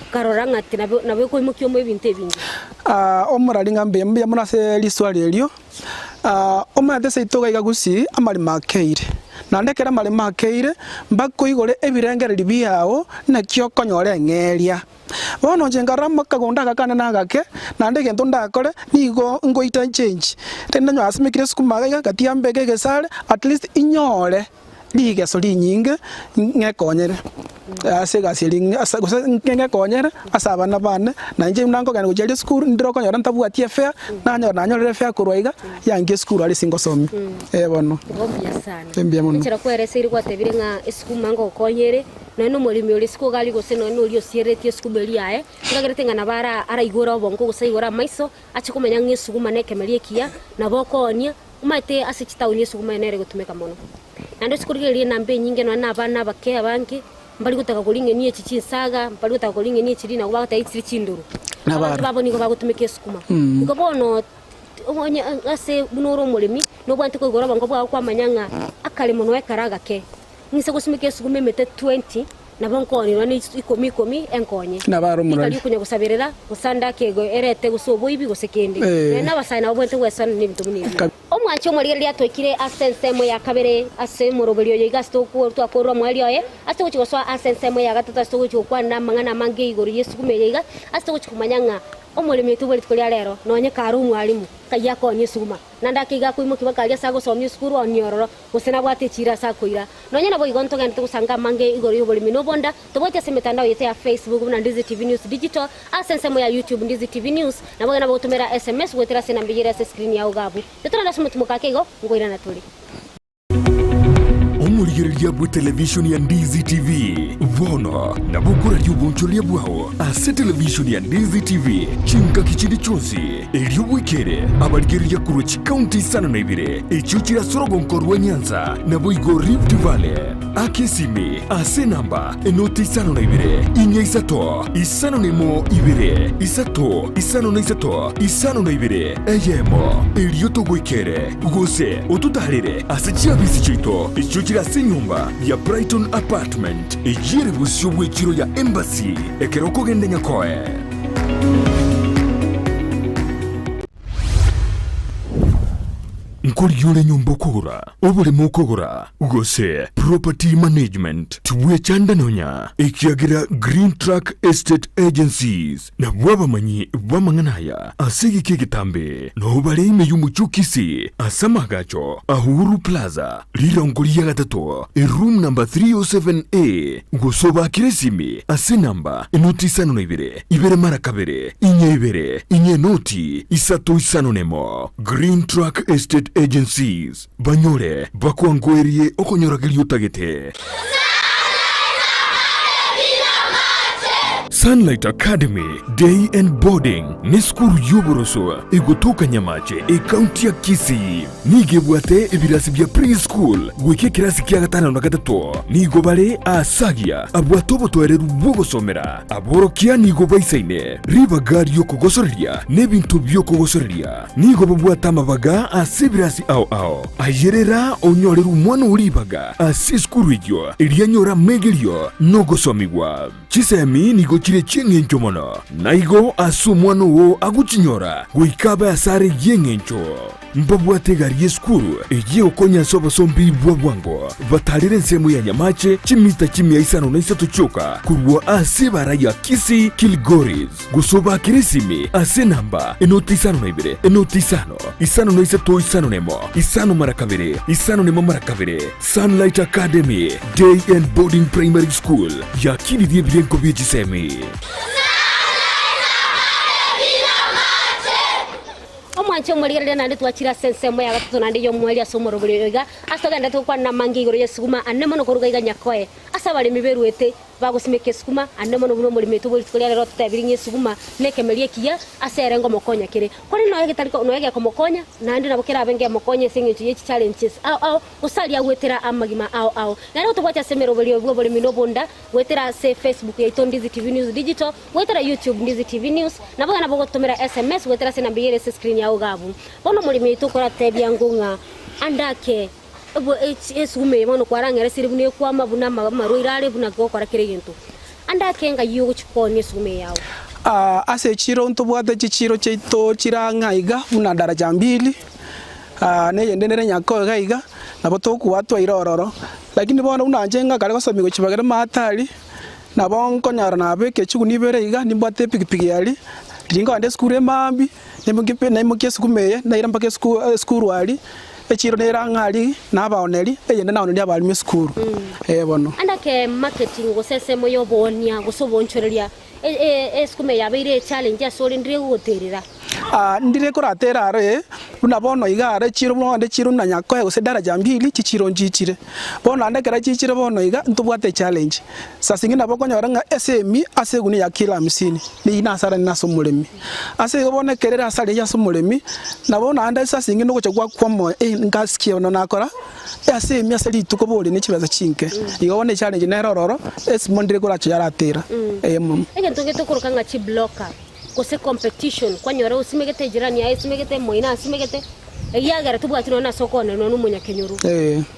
okarora ng'a ati nabo nabo ekoimokia omo ebinto ebinge? Omorari ng'a mbuya mbuya mono ase riswali erio, omanyete seito iga iga gusii amaremo akeire, naende ekero amaremo akeire, mpaka oigore ebirengererio biao naki okonyora eng'eria. Bono inche nkarora amakagondo aka kane nagake, naende egento ndakore, nigo ngoita nchenchi. Rende nonye asimekire esukuma iga iga, gati ambeke egesare, at least inyore rigeso rinyinge ng'ekonyere ase egasi eria ng'e ase gose ng'ekonyere ase abana bane, na inche buna nkogenda gochia aria esukuru, ndire okonyora ntabwati efare, nanyora nanyorire efare korwa iga, yangia esukuru aria ase ngosomia, eh bono. Igo mbuya sana. Mbuya mono. Enchera kwereseire gwatebire ng'a esukuma ngokonyere, Nonya nomoremi ore isiko iga aria gose nonya noria osiereretie esuguma eria yaye, nkagerete ng'a nabo ara araigore obongo gose aigore amaiso, ache komanya ng'a esuguma nekemeria ekiya, nabo okoonia, omanyete ase chitaoni esuguma eye nere egotumeka mono. Naende ase korigereria enamba enyinge nonya na abana abake abange, mbari gotaka koria ng'eni echi chinsaga, mbari gotaka koria ng'eni echi rinagu bagoteba chire chindoro. Abanto babo nigo bagotumeka esukuma. Igo bono onye ase buna ore omoremi, nobwate koigora obongo bwao kwamanya ng'a akaremo noe kare agake. Ng'ise gosimeka esuguma emete 20, nabo nkoonirwa ne ikomi ikomi enkonye. Nabo are omorwari. Tikari okonya gosaberera, gose ande akego erete gose oboibi gose kende. Nonya nabasae nabo bwente gwesana nebinto buna ebio. Omwanche omorigereria atoikire ase ensemo ya kabere ase omoroberio oyo iga ase twakorire omoerio oye, ase togochia gosoa ase ensemo ya gatato ase togochia gokwanera amang'ana amange igoro y'esuguma eye iga, ase togochia komanya ng'a omoremi oito bwe rituko ria rero nonye kare omwalimu, nkai akonya esuguma. Naende ake iga akoimokia mpaka aria ase agosomia esukuru onie ororo, gose nabwate echiira ase akoira. Nonya naboigo ntogenderete gosanga amange igoro y'oboremi na obonda, tobwati ase emetandao yaito ya Facebook buna Ndizi TV News Digital, ase ensemo ya YouTube Ndizi TV News, nabo genda bagotomera SMS goetera ase enamba eyio ere ase escreen yao iga abwo. Totorende ase omotimoko ake igo, nkoirana tore. Omorigereria bw'etelevishoni ya Ndizi TV bono nabo okoraria obonchoreria bwao ase televishoni ya Ndizi TV chingaki chinde chionsi, erio bwekere abarigereria korwa chikaunti isano na ibere echio chire ase orogonko rwa Nyanza naboigo Rift Valley. Aka esimi ase enamba enoti isano na ibere, inya isato, isano na emo ibere, isato, isano na isato, isano na ibere, eyemo, erio togoikere. Gose ototaarere ase chiabisi chiaito echio chire ase enyomba ya Brighton Apartment, eyio ere bosio bw'echiro ya Embassy, ekero okogenda Nyakoe. Nkorigia ore enyomba okogora, oboremo okogora, gose property management, tibwechanda nonya, ekiagera Green Track Estate Agencies Nabwo abamanyi b'amang'ana aya ase egeka egetambe nao bare ime y'omochie o Kisii ase amaagacho a Uhuru Plaza, rirongo ria gatato, eroom number 307A, gose obaakere esimi ase enamba enoti isano na ibere, ibere mara kabere, inye ibere, inye enoti isato isano nemo. Green Track Estate Agencies, banyore bakwangoerie okonyorageria otagete. Sunlight Academy Day and Boarding nesukuru y'oboroso egotoka Nyamache ekaunti ya Kisii. Nigo ebwate ebirasi bia pre-school goika ekerasi kia gatano na gatato. Nigo bare aasagia abwate obotoereru bw'ogosomera. Aborokia nigo baisaine ribaga ri'okogosoreria n'ebinto bi'okogosoreria. Nigo babwate amabaga ase ebirasi ao ao. Ayerera onyorere omwana oo ribaga ase esukuru eyio, erio anyore amegerio na ogosomigwa. Chisemi nigo. chire chi'engencho mono, na igo ase omwana oo agochinyora goika abe asare y'engencho. Mbabwate egari y'esukuru eyio egokonya ase obosombi bwa bwango, batarire ensemo ya Nyamache chimita chimia isano na isato chioka korwa ase ebara ya Kisii Kilgoris, gose obakere esimi ase enamba enoti isano na ibere, enoti isano, isano na isato isano na emo, isano mara kabere, isano na emo mara kabere. Sunlight Academy Day and Boarding Primary School yakinirie ebirengo bie chisemi. Omwanche omorigereria naende twachire ase ensemo ya gatato naende y'omoerio ase omorobori oyo iga, ase togenderete gokwana namange igoro y'esuguma ane mono koruga iga nyakoe ase abaremi beruete bagosimeka esuguma ane mono buna omoremi oito bwe rituko ria rero ototebirie ng'a esuguma nekemeria ekiya ase ere ngomokonya kere. Korende nonya getari nonya gekomokonya naende nabo kerabe ngemokonye ase engencho ye chichallenges ao ao gose aria agwetera amagima ao ao. Naende gotobwati ase emeroberio bw'oboremi na obonda goetera ase Facebook yaito Ndizi TV News Digital, goetera YouTube Ndizi TV News, nabo iga nabo ogototomera SMS goetera ase enamba eyio ere ase escreen yao iga abwo. Bono omoremi oito okoratebia ng'o ng'a andake esuguma eye bono kwarang'eresire buna ekwama buna amarwaire are buna gokora kera egento. Andake ng'ai ogochia koonia esuguma eye yao. Ase echiro ntobwate chichiro chiaito chire ang'e aiga buna Daraja Mbili, na eyende nere Nyakoe iga iga, nabo tokobua twaira ororo. Lakini bono buna inche ngakare gosomia gochia bagere maatari, nabo nkonyora nabeka echiguni ibere iga, nimbwate epikipiki aria, riria nkogenda esukuru emaambia, naimokia naimokia esukuma eye, naira mpaka esuku esukuru aria, echiro nere ang'e aria, nabaoneria, eyende naoneria abalimu esukuru, eh bono. Ande ake marketing gose ensemo ya oboonia gose oboonchoreria, esukuma eye yabeire echallenge ase ore ndire gogoterera. Ndire koratera aro ee, buna bono iga aro echiro buna onde echiro buna Nyakoe gose Daraja Mbili, chichiro nchichire. Bono naende ekero chichire bono iga, ntobwate echallenge. Saa zingine nabo okonyora ng'a esemi ase egunia ya kilo hamsini, neyio nasara nere ase omoremi. Ase igo bono ekero ere asara eyio ase omoremi, nabo naende saa zingine ogocha gwakwa omoyo eh ngasikia bono nakora esemi ase rituko bori ne chibesa chinke. Igo bono echallenge nere ororo, esimo ndire koracha yaratera, eh mono. Egento gete okoroka ng'a chiblocker. gose competition, kwanyora osimegete ejirani yaye esimegete, omoino asimegete, egiagera tobwati nonya nase okoonera nonya omonyakenyoro.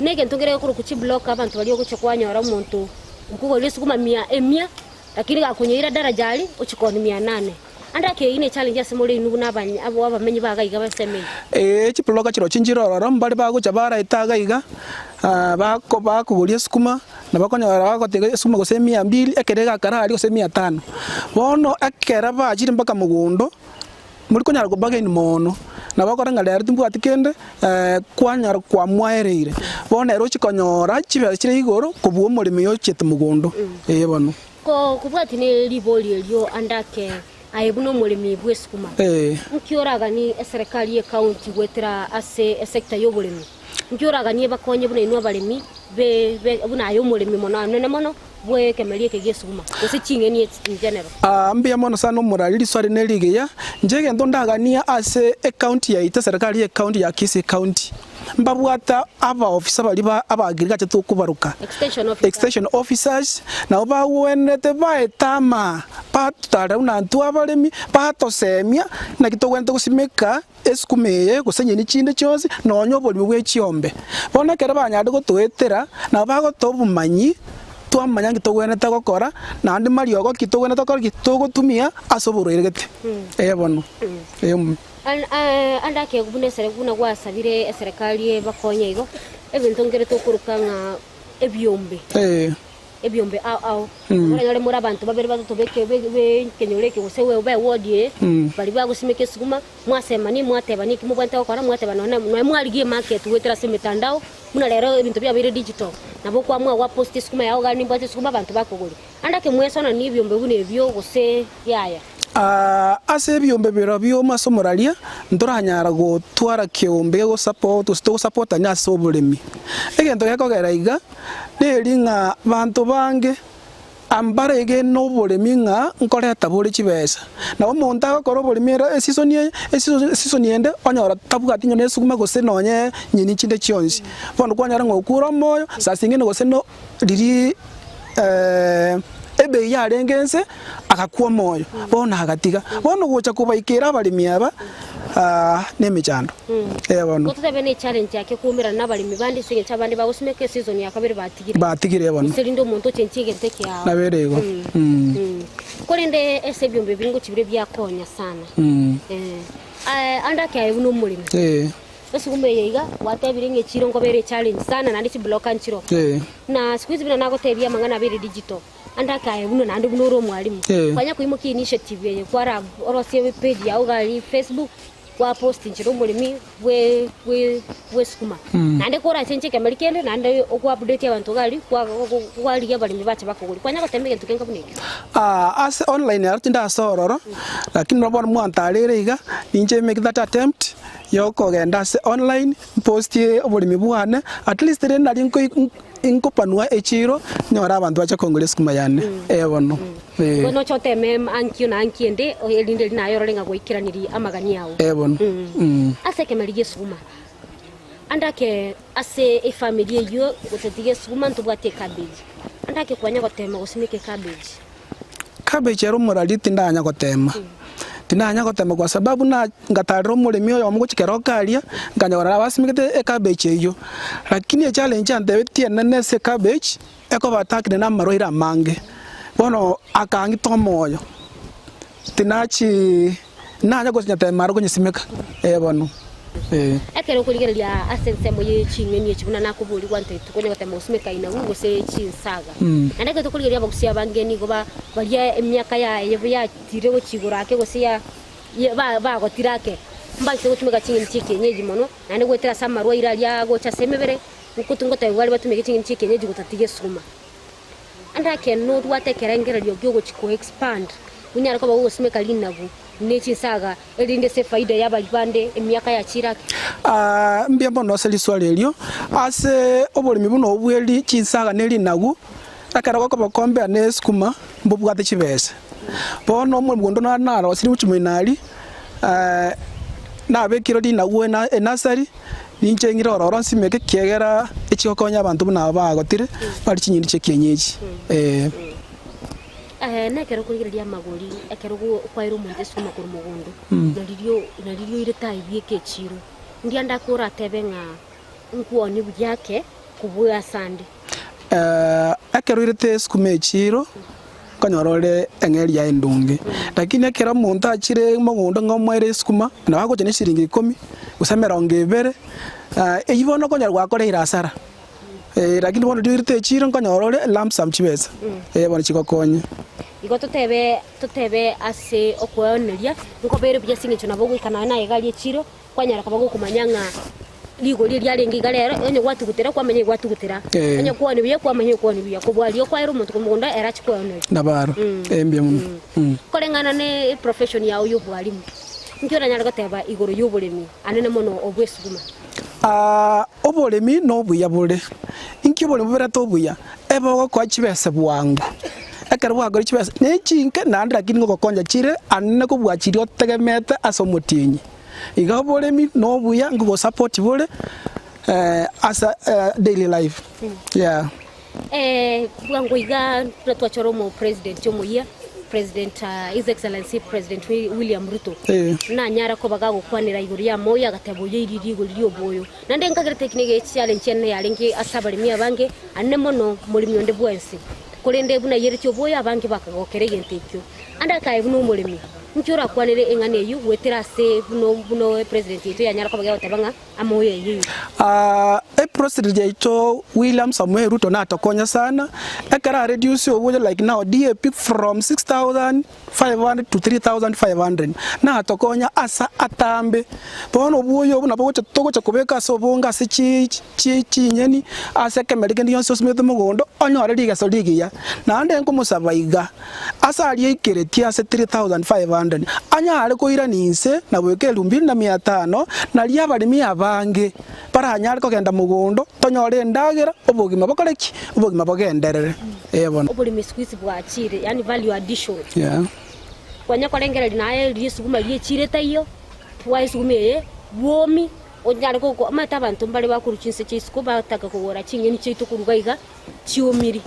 Na egento nkere gekorokwa chiblock abanto baria ogochia kwanyora omonto okogorera esukuma mia emia, lakini gakonyeira daraja aria, ochia koonia mia nane. Ande ake eyio ne challenge ase more inwe buna abany abo abamenyi ba iga iga b'ensemo eye. Ee, chiblock chirochio nchire ororo, mbare bagocha baraeta iga iga, bako bakogoria esukuma. Nabo okonyora bagoteba esukuma gose emia mbili, ekero egakara aria gose emia tano. Bono ekero bachire mpaka mogondo, mori konyara kobargain mono, nabo okore ng'a rero timbwati kende, kwanyora kwamwaereire. Bono ere ochia konyora chibesa chire igoro kobua omoremi oyo ochiete mogondo, eh bono. Ko kobwati ne ribori erio ande ake aye buna omoremi bw'esukuma, nki oraganie eserekari y'ecounty goetera ase esector y'oboremi? Nki oraganie bakonye buna inwe abaremi be, be, buna aye omoremi mono anene mono bw'ekemeria eke gi'esuguma, gose ching'eni echi in general? Aa, mbuya mono sana omorari, riswali nerigiya. Inche egento ndaganie ase ecounty yaito, eserekari y'ecounty ya Kisii County, mbabwate abaofisa baria ba aba agriculture tokobaroka, Extension officers. extension officers, nabo bagwenerete baete amaa, batotarera buna intwe abaremi, batosemia naki togwenerete gosimeka esukuma eye, gose nyeni chinde chionsi, nonya oborimo bwe chiombe. Bono ekero banyarire gotoetera, nabo bagotoa obomanyi, twamanya nki togwenerete gokora, naende mariogo ki togwenerete gokora ki? Togotumia ase oborwaire gete. Ee bono. Ee omo. Ande ake buna esere buna gwasabire eserekari ebakonye igo, ebinto nkere tokoroka ng'a ebiombe. Ee. Ebiombe ao ao, oranyore more abanto babere batato beke be ekenyoro eke gose be eward eye, baria bagosimeka esukuma, mwasemania mwatebania eki mobwenerete gokora, mwateba nonya nonya mwarigia emarket goetera ase emetandao, buna rero ebinto biabeire digital, nabo okoamua gwapost esukuma yago iga nimbwate esukuma abanto bakogoria. Ande ake mwesonanie ebiombe buna ebio gose yaya. Ase ebiombe birobio ase omoraria, ntoranyara gotwara kiombe gegosupport gose togosupportania ase oboremi. Egento gekogera iga, neri ng'a banto bange ambaregene oboremi ng'a nkoreta bore chibesa. Nabo omonto agokora oboremi ere esisoni eye, esisoni ende onyora tabwati nonya esukuma gose nonye nyeni chinde chionsi. Bono kwanyora ng'a okure omoyo, saa zingine gose no riria ebei yarenge inse, agakwa omoyo, bono agatiga. Bono gocha kobaikera abaremi aba na emechando. Eh bono. Gototebe ne challenge yake koumerana na abaremi bande ase eng'encho abande bagosimeka eseason ya kabere batigire. Batigire bono. Gose rinde omonto ochenchie egento ekeao. Nabo ere igo. Korende ase ebiombe ebi ngochi bire biakonya sana. Eh, ande akeaye buna omoremi. Esuguma eye iga, gwatebire ng'a echiro nkoba ere echallenge sana naende chibloka nchiroo. Na siku hizi buna nagotebia amang'ana abeire digital, ande akaye buna naende buna ore omwalimu, kwanya koimokia initiative eye kwara orosie epage yao iga aria Facebook, kwa post inche nomoremi bwe bwe bwesukuma. Naende korachenche ekemeri kende naende okwa update abanto iga aria kwa kwarigia abaremi bache bakogoria. Kwanya gotema egento kenga buna ekio? Ase online aro tindasa ororo, lakini bono mwantarire iga, ninche make that attempt. Yokogenda ase online mpostie oboremi bwane, at least rende nario nkoi nkopanua echiro, nyore abanto bache kongora esukuma yane, eh bono, eh. Bono oche oteme ankio na ankio ende, erinde riria naye orore ng'a gwaikeranirie amagani ao. Eh bono, mm. Ase ekemeri gi'esukuma, ande ake ase efamiri eyio gotatiga esukuma ntobwate ecabbage, ande ake kwanya gotema gosimeka ecabbage. Cabbage ere omorari tindanya gotema, tindanya gotema kwa sababu na ngatarera omoremi oyomo gochia keroka aria, nkanyora nabo asimegete ecabbage eyio. Lakini echallenge antebetie enene ase ecabbage, ekoba attacked na amarwaire amange, bono akang'ita omoyo, tinachi nanya gosinyatema aro konyesimeka, eh bono. Ekero okorigereria ase ensemo ye ching'eni echi buna nakoboria gwantebitie konya gotema gosimeka inagu gose chinsaga. Naende ekero tokorigereria abagusia abange nigo ba baria emiaka yaye yatire gochia igoro ake gose ya ba bagotire ake, mbanchete gotumeka ching'eni chia ekienyeji mono, naende goetera ase amarwaire aria agocha ase emebere, nkotu ngotebiwa baria batumeke ching'eni chia ekienyeji gotatiga esukuma. Ande ake nobwate ekerengererio giogochia ko expand, onyare koba gogosimeka rinagu ne chinsaga erinde ase efaida y'abaria bande emiaka yachiire ake. Mbuya mono ase riswali erio. Ase oboremi buna obwo bwe chinsaga ne rinagu, ekero gokoba kombea ne esukuma, mbobwate chibesa. Bono omogondo nare narosirie gochia moino aria, nabekire rinagu enasari, ninche ng'ire ororo nsimeke ekiagera echigokonya abanto buna aba bagotire, bare chinyeni chia ekienyeji, eh. Nekero okorigereria amagori, ekero kwaire omonto esukuma korwa mogondo, na ririo na ririo oirete aye echiro, ndianda ake oratebe ng'a nkuonie buya ake kobua asande. Ekero oirete esukuma echiro, okonyora ore eng'eria yaye endonge, lakini ekero omonto achire mogondo ng'a omoere esukuma, nabo agocha ne eshiringi ikomi, gose emerongo ebere, eywo bono okonyora gwakoreire hasara. Lakini bono riria oirete echiro nkonyora ore lump sum chibesa, bono chigokonye. Igo totebe totebe ase okweoneria, nkobere buya ase eng'encho nabo ogoika nonya naye iga aria echiro, kwanyara koba gokomanya ng'a rigori eri riarenge iga rero, onye gwatugutera kwamanya egwatugutera, onye kwonia buya kwamanya ekwonia buya, kobua aria okwaera omonto korwa mogondo ere achie kweoneria. Nabo aro, mbuya mono. Koreng'ana ne eprofession yao ya obwalimu, nki oranyare goteba igoro ya oboremi anene mono obw'esuguma? Oboremi nobuya bore. Inki oboremi boberete obuya? Ebe ogokoa chibesa bwango. Ekero bwakora chibesa ne chinke naende lakini ngogokonya chire anene kobua chiria otegemete ase omotienyi. Iga oboremi nobuya ngogosupport bore ase daily life yeah. Bwango iga buna twachora omo president omoyia, President His Excellency President William Ruto, nanyare koba gagokwanera igoro y'amoyo agateba oyo eiri rigori ri'oboyo. Naende nkagerete eki nigo echallenge ene yarenge ase abaremi abange, anene mono moremi onde bwensi. Korende buna ayeretie oboyo abange bakagokera egento ekio. Ande akaye buna omoremi, inki orakwanere eng'ana eyio goetera ase buna buna epresident yaito yanyara koba gegoteba ng'a amoyo ayio? Epresident yaito William Samoei Ruto natokonya sana, ekero a reduce oboyo like now DAP from 6500 to 3500 natokonya ase atambe. Bono oboyo obwo nabo gocha togocha kobeka ase obonge ase chi chi chinyeni ase ekemeri kende gionsi osimegete mogondo onyore rigeso rigiya. Naende nkomosaba iga, Ase aria aikeretie ase 3,500, anyare koirania inse na goika elifu mbili na mia tano, nario abaremi abange baranyare kogenda mogondo, tonyore endagera, obogima bokore ki? Obogima bogenderere. Ee bono. Oboremi siku hizi bwachire, yaani value addition. Yeah. Kwanya korengereria naye riria esuguma riria echire taiyo, bwaye esuguma eye, bwomi, onyare goko omanyete abanto mbare bakorwa chinse chia isiko bataka kogora ching'eni chiaito korwa iga iga, chiomire.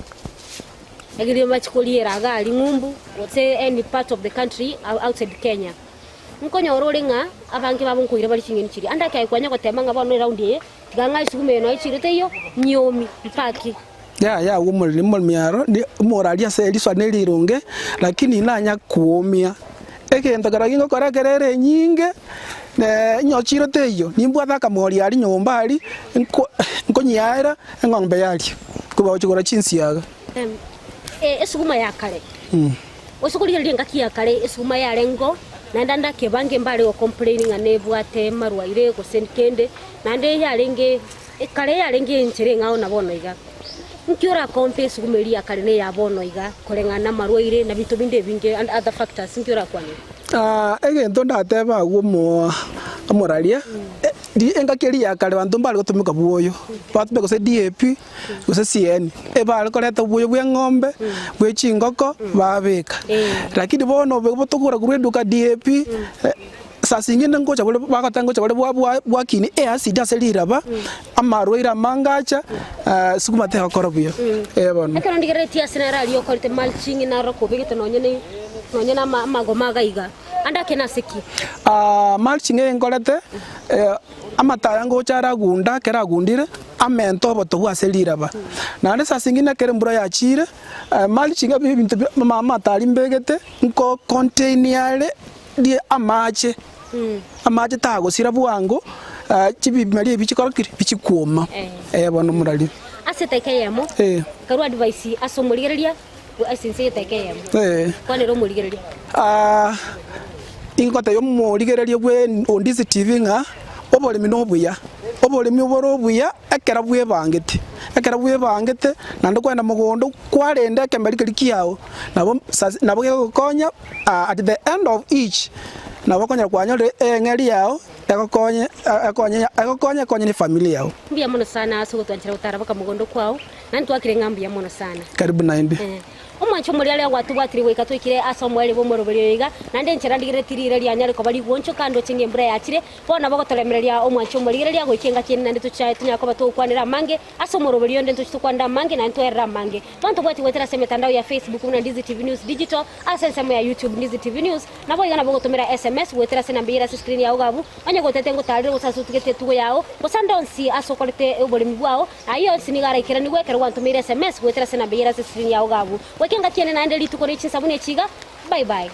Erio bachia koriera iga aria ng'umbu, gose any part of the country outside Kenya. Nkonyora ore ng'a abange babo nkoira bare ching'eni chiria. Ande ekero kwanya goteba ng'a bono eround eye, tiga ng'a esukuma eye noyo echire teiyo, nyiomi, mpaki. Yaya agwo omoriri omoremi aro, omoraria ase eriswa na erironge, lakini nanya kwomia. Egento kero gingokora ekero ere enyinge, inyochire teiyo, nimbwate akamori aria nyomba aria, nko nkonyiaera eng'ombe yaria, kobagochia kogora chinsiaga. Esuguma ya kare. Gose korigereria engaki ya kare esuguma yarengeo, naende ande akebange mbare gocomplain ng'a nebwate marwaire gose kende, naende yarenge Ekare yarenge enchera eng'ao na bono iga. Nki orakompe esuguma eria ya kare na eya bono iga koreng'ana namarwaire na binto binde ebinge and other factors nki orakwanere? Egento ndatebe agwo omoraria, engaki eria ya kare abanto mbare gotumeka bwoyo, batumeka gose DAP gose CN, ebare koreta obwoyo bwa eng'ombe, bwe chingoko babeka. Lakini bono obo botokogora korwa eduka DAP. Saa zingine ngocha bore bagoteba ngocha bare bwa bwa bwakini eacid ase riraba, amarwaire amange acha, sukuma tegokora buya, eh bono. Ekero ndigereretie ase naro aria okorete mulching naro okobegete nonye ne nonye na ama amagoma iga iga, ande ake nase ki? Mulching eye nkorete, amataya ngocha aragunda ekero agundire, amente obotobu ase riraba. Naende saa zingine ekero embura yachire, mulching ebinto bia amatari mbegete, nko contain are. Rie amache, amache tagosira bwango, chibimeri ebi chikorokire bichikwoma. Eh bono omorari. Ase etaika eyemo, Eh. karua advice ase omorigereria ase ense y'etaika eyemo. Eh. Kwanera omorigereria. Ah, ingotebia omorigereria bwe Ondizi TV ng'a oboremi nobuya, oboremi obore obuya ekero bwebangete, ekero bwebangete naende kwagenda mogondo kwarenda ekemeri keria kiago, nabo sasa nabo gegokonya at the end of each nabo okonyora kwanyorire eng'eri yao egokonye ekonye egokonye ekonye na efamiri yao. Mbuya mono sana ase ogotwanchera gotara baka mogondo kwao, naende twakire ng'a mbuya mono sana. Karibu naende. Omwancho omoria aria gwatobwatire goika twaikire ase omoerio bw'omoroberio oyo iga, naende enchera ndigerereti riire rianyare koba rigwonchoka ndoche ng'a embura yachire, bono nabo ogotoremereria omwancho omorigereria goika engaki ende naende tochae tonyare koba togokwanera amange ase omoroberio onde ntoche tokwanere amange naende toerere amange. Bono tobwati goetera ase emetandao ya Facebook buna Ndizi TV News Digital, ase ensemo ya YouTube Ndizi TV News, naboigo nabo ogotomera SMS goetera ase enamba eyere ase screen yao iga abwo, onye gotete ngotaarire gose ase otugete etugo yao, gose ande onsi ase okorete oboremi bwao, ayio onsi nigo araikeranigwe ekero gwantomeire SMS goetera ase enamba eyere ase screen yao iga abwo. Goika engaki ende naende rituko ne chinsa buna echi iga. Bye bye.